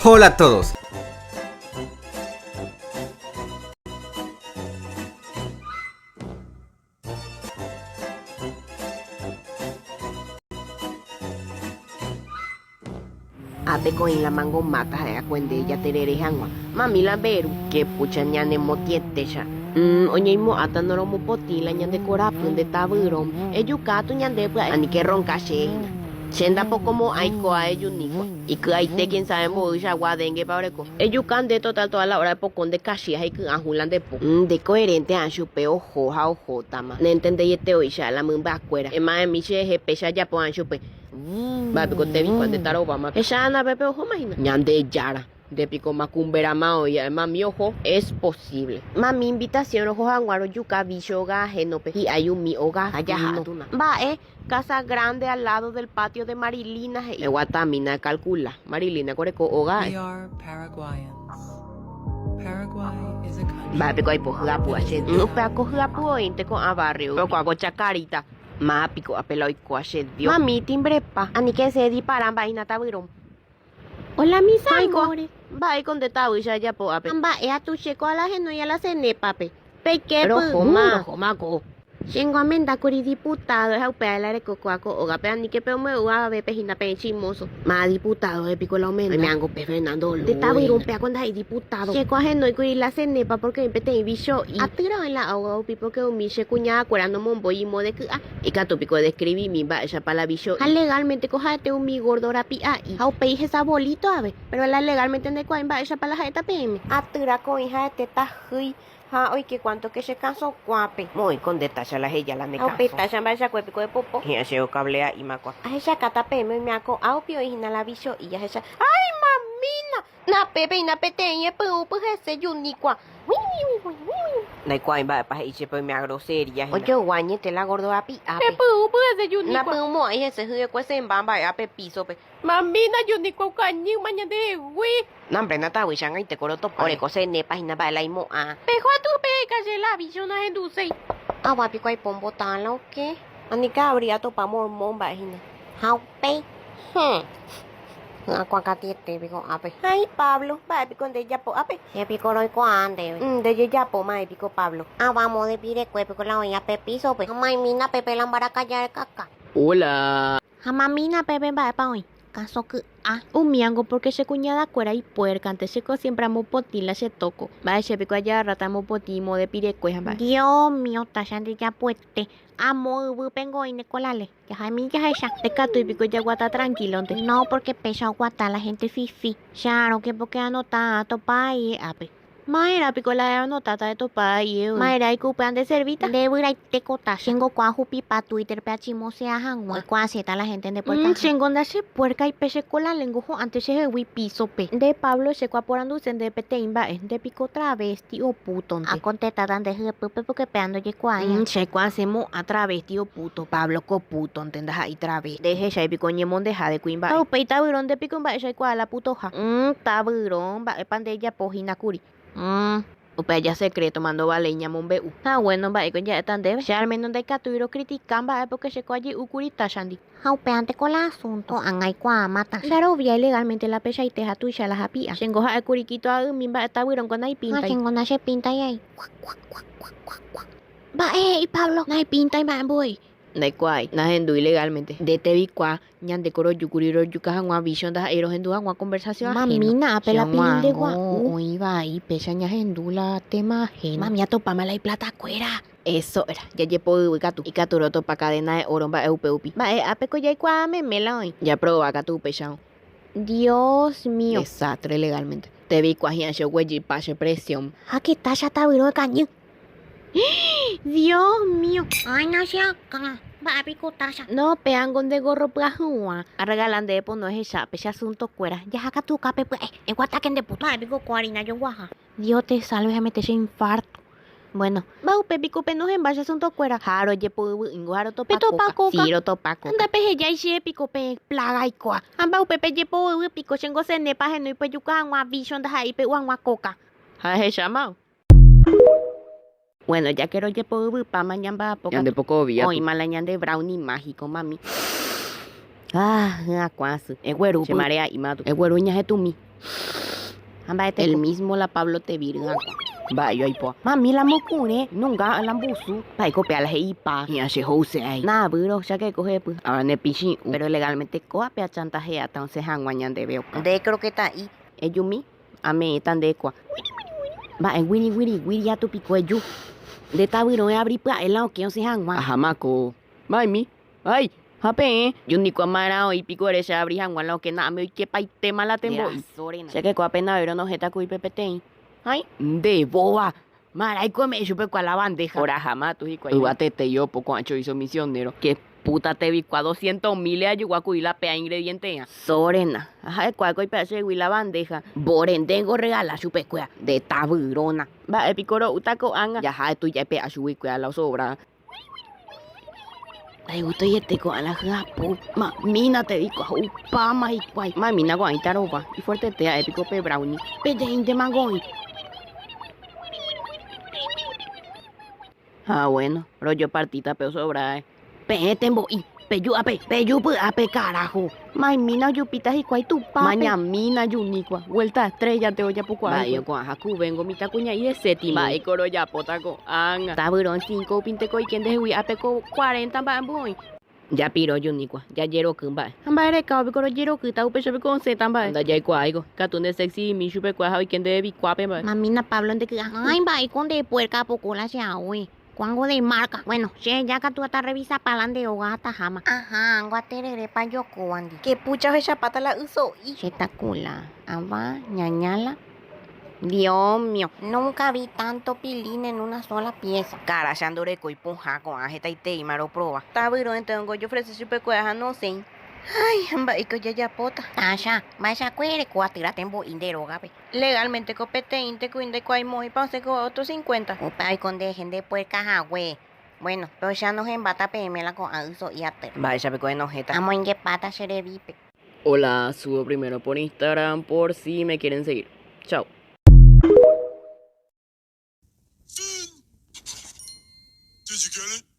Hola a todos. Ápe ko'ẽ la mango máta ha'e akuende jaterere hag̃ua. Mami la mberu, ke pucha ñanemotĩetécha. Oñeimo'ãta noromopotĩ la ñande korapy nde tavyrõ. Ejuka tu ñande pya'e. Anike ronka che hína. Che ndapokomo'ãi kóa ejuníkua. Iky'aite quién sabe mboýichagua dengue-pa oreko. Ejuka nde total toda la hora epoko nde kachi ha iky'ãhu la nde po. Nde coherente ã chupe oho ha ohótama. Nentendeiete oicha la mymbakuéra. Ema'ẽmi cherehe péicha ajapo ã chupe. Mba'e piko tevikuaa nde tarováma. Hecha Ana pépe ohóma hína. Ñandejára, nde piko makumberama oĩ ja'e mami oho. Es posible. Mami invitación roho hag̃ua rojuka vícho óga ahénope. Hi'ái umi óga ajeno. Mba'e, casa grande al lado del patio de Marilina he'i. Eguatamína ekalkula. Marilina ko oreko óga We are Paraguayans. Paraguay is a country. Mba'e piko aipo hyapu che. Upéva ko hyapu oĩnte ko'ã barrio. Péro ko'ã ko chacarita. Máva piko ápe la oikóva che Dios. Mami timbrepa. Aníke esẽ edipara mba'e hína tavyrõ. Hola mis amores. Mba'éiko nde tavýicha ajapo ápe. Mba'e atuche ko ala henói ala cenépape. Peike py. Rohóma. Rohóma ko. Chéngo amenda kuri diputado ha upéva la reko kóa ko ógape aníke pe ombe'u avavépe hína peẽ chismoso. Máva diputado he piko la omenda. Oime'ãngo pe Fernando Lugo. Nde tavyrõ upéva ko ndaha'éi diputado. Che ko ahenói kuri la cenépa porque oĩ peteĩ vicho'i. Atýra oĩ la óga rupi porque umi che kuñakuéra nomombói imóde ky'a. Ikatu piko edescribimi mba'éichapa la vicho'i. Ha legalmente ko ha'ete umi gordo rapi'a'i. Ha upéi hesa bolito ave. Pero la legalmente ndaikuaái mba'éichapa la ha'éta peẽme. Atýra ko oĩ ha'ete tahýi. Ha oike cuanto que che kasõ kuápe. Moĩ ko nde tácha la heja la ne kasõ. Ha upe tácha mba'echakue piko epopo. Hi'ã che okablea imakua. Ahechakáta peẽme oime ako'áupi oĩ hína la vicho'i ahecha. Ay mamína! Napépe hína peteĩ epy'ũpy hese juníkua. Ndaikuaái mba'épa he'i chépe oime agroseria hína. Ojogua añete la gordo api'ápe. Epy'ũpy hese juníkua. Napy'ũmo'ãi hese hyekue semba mba'e ápe písope. Mamína juníkua okañýma ñandehegui. Nambre natavy changãite ko rotopa. Oreko cenépa hína mba'e la imo'ã. Peho atu peheka che la vícho nahenduséi. Ava piko aipo ombota la okẽ. Aníke aavri atopa mormón mba'e hína. Ha upéi. Hẽ. Hyakuã katiete piko ápe. Hãi Pablo, mba'e piko nde ejapo ápe. Che piko roikuaa ndéve. Nde jejapo ma'e piko Pablo. Ava mode pirekue piko la oĩ ape písope. Ha maimína pépe la mbarakaja rekaka. Hola. Ha mamína pépe mba'épa oĩ. Káso ky'a. Umíango porque che cuñadakuéra ipuérkante, cheko siempre amopotĩ la che tóko. Mba'e che piko ajagarráta amopotĩ imode pirekue ha mba'e. Dios mío, tacha nde japuete. Amo yvýpengo oĩne ko la ley. Jahami jahecha. Ndaikatúi piko jaguata tranquilonte. No, porque péicha oguata la gente fifi. Che arõke porque anota atopa aie ápe. Ma'erã piko la anotáta etopa aie oĩ. Ma'erã oiko upéva nde servíta. Nde vyraite ko tacha. Chéngo kua ahupipa Twitter-pe achimosea hag̃ua. Oikuaaséta la gente nde puerkaha. Chéngo ndachepuerkái pe che kola lengo ho'ánte chehegui písope. Nde Pablo che ko aporanduse ndéve peteĩ mba'e, nde piko travesti o pútonte. Akontetáta nde hyepýpe porque péva ndojekuaái. Che aikuaase mo'ã travesti o púto. Pablo ko pútonte ndaha'éi travesti. Ndehechái piko oñemondeha de kuimba'e. Ha upéi tavyrõ nde piko mba'éicha aikuaa la putoha. Tavyrõ, mba'épa nde ejapo hína kuri. Upe aja secreto ma ndovaléi ñamombe'u. Ha bueno, mba'éiko ja'éta ndéve. Che al menos ndaikatúi rocritica mba'e porque che ko aje'u kuri táchandi. Ha upévante ko la asunto. Ko'ág̃a aikuaámata. Ndaroviái legalmente la pechaite ha tuicha la hapi'a. Chéngo ha'e kuri kito a'ymi mba'e tavyrõngo naipíntai. Ha chéngo nachepíntai ai. Mba'e he'i Pablo? Naipíntai mba'e mbo'ei. Ndaikuaái, nahendúi legalmente. Nde tevikuaa, ñande ko rojúkuri rojuka hag̃ua vícho ndaha'éi rohendu hag̃ua conversación ajeno. Mamína, ápe la pirinde gua'u. Oĩ vai péicha ñahendu la tema ajeno. Mami atopáma la iplatakuéra. Eso era, jajepoyvy katu. Ikatu rotopa cadena de oro mba'e upéupi. Mba'e ápe ko jaikuaa meme la oĩ. Japrova katu upéicharõ. Dios mío. Desastre legalmente. Tevikuaa hi'ã che oguejypa che presión. Ha que tacha tavyrõ ekañy. Dios mío. Ay, no che akã. Mba'e piko tacha. No, péango nde gorro pyahu'ã. Arregala ndéve pono ehecha pe che asunto kuéra. Jaha katu okápe pya'e. Eguatáke nde puto. Mba'e piko ko harina joguaha. Dios te salve ha mete che infarto. Bueno. Mba'e upe piko penohẽmba che asunto kuéra. Ha rojepoyvy'ỹingo ha rotopa kóka. Sí, rotopa kóka. Ndapehejái che piko pe plaga aikoa. Ha mba'e upe pejepoyvy piko chéngo senépa ahenói pejuka hag̃ua vícho ndaha'éi pe'u hag̃ua kóka. Ha ehecháma. Bueno, ya que rojepoyvypáma ñamba'apo katu. Ñande pokovia tu. Oĩma la ñande brownie mágico, mami. Ah, hyakuã asy. Egueru Che marea ima tu. Egueru ñahetũmi. Ha mba'ete El mismo la Pablo te virga. Mba'e yo aipoa. Mami la mokure, nunga la mbusu. Mba'éiko péa la he'ipa. Hi'ã che ho'use ai. Navýro, cháke ko hepy. Ahora ne pichi'ũ. Pero legalmente kóa pe achantajeáta osẽ hag̃ua ñandéve oka. Nde kroketa'i. Ejumi, ame'ẽta nde kua. Mba'e guiri guiri guiri atu piko eju. Nde tavyrõ eabri pya'e la okẽ osẽ hag̃ua. Aháma ko. Mba'emi. Ay! Ha peẽ, Jundikua marã oĩ piko ere che abri hag̃ua la okẽ na'ãme oikepaitéma la tembo'i. Che keko apena oĩrõ nohẽta kuri pe peteĩ. Hãi! Nde vóva! Marãiko eme'ẽ chupe kua la bandeja. Oraháma atu hikuái. Yvatete iopo ko'ã chorizo misionero. Che puta tevikua doscientos mil ajogua kuri la péa ingredienterã. Sorena, ha ha'ekuaa ko oipe'a chehegui la bandeja. Vore ndéngo regala chupekuéra. Nde tavyrõna. Mba'e piko ro'úta ko'ág̃a. Jaha etuja epe'a chuguikuéra la osobra. Ndaigústoiete ko'ã la hyapu. Mamína te diko ho'upáma hikuái. Mamína ko'ã itarova. Ifuertete ha'e piko pe brownie. Peteĩntema goi. Ha bueno, rojopartíta pe osobrae. Peẽ tembo'i, peju ápe, peju py'ápe carajo. Maimína ojupíta hikuái Tupãpe. Mañamína juníkua, vuelta estrella-nte ojapokuaa hikuái. Mba'e ko'ã hakuvéngo mitãkuña'i de séptimo. Mba'éiko rojapóta ko'ág̃a. Tavyrõ cinco upínteko oike ndehegui ápe ko cuarenta mba'emby oĩ. Japiro juníkua, jajeroky mba'e. Ha mba'e rekávo piko rojerokýta upéicha piko osẽta mba'e. Ndajaikuaáiko, katu nde sexymi chupekuéra ha oike ndeve vikuápe mba'e. Mamína Pablo nde ky'a. Ái mba'éiko nde puerca apoko la che aói. Kuángo de marca. Bueno, che ja katu atarrevisapa la nde óga ataháma. Aha, ángo atererépa jokóvandi. Che pucha ohechapáta la yso'i. Che takula, ava, ñañala. Dios mío, nunca vi tanto pilín en una sola pieza. Kara cha ndorekói pohã ko'ã hetaiteíma roprova. Tavyrõ entongo ojofrese chupekuéra ha nosẽi. Ay, ha mba'éiko jajapóta. Tasha, mba'eichakue ereko atyra tembo'i nde rógape. Legalmente ko peteĩnte kuri ndaikuaaimo'ãipa osẽ ko otro cincuenta. Upe oiko nderehe nde puerca hague. Bueno, pe oicha nohẽmbáta peẽme la ko'ã yso'i aty. Mba'éicha piko enohẽta. Amoingepáta che revípe. Hola, subo primero por Instagram por si me quieren seguir. Chao. Did you get it?